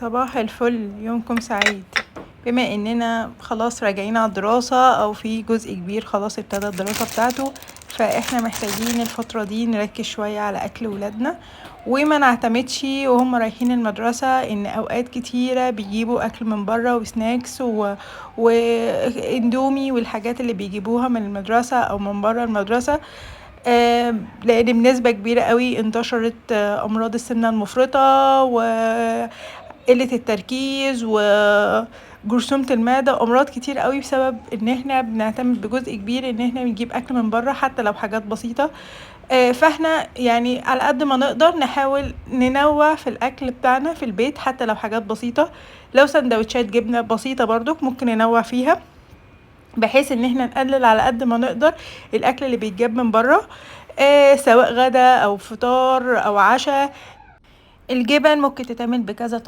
صباح الفل، يومكم سعيد. بما اننا خلاص راجعين على الدراسة او في جزء كبير خلاص ابتدى الدراسة بتاعته، فاحنا محتاجين الفترة دي نركز شوية على اكل ولادنا وما نعتمدش وهم رايحين المدرسة ان اوقات كتيرة بيجيبوا اكل من بره و snacks واندومي والحاجات اللي بيجيبوها من المدرسة او من بره المدرسة. لان بنسبة كبيرة قوي انتشرت امراض السمنة المفرطة وقلة التركيز وجرثومة المعدة، امراض كتير قوي بسبب ان احنا بنعتمد بجزء كبير ان احنا بنجيب اكل من بره حتى لو حاجات بسيطة. فاحنا يعني على قد ما نقدر نحاول ننوع في الاكل بتاعنا في البيت حتى لو حاجات بسيطة، لو سندوتشات جبنة بسيطة برضك ممكن ننوع فيها، بحيث ان احنا نقلل على قد ما نقدر الاكل اللي بيتجاب من بره، سواء غدا او فطار او عشاء. الجبن ممكن تتعمل بكذا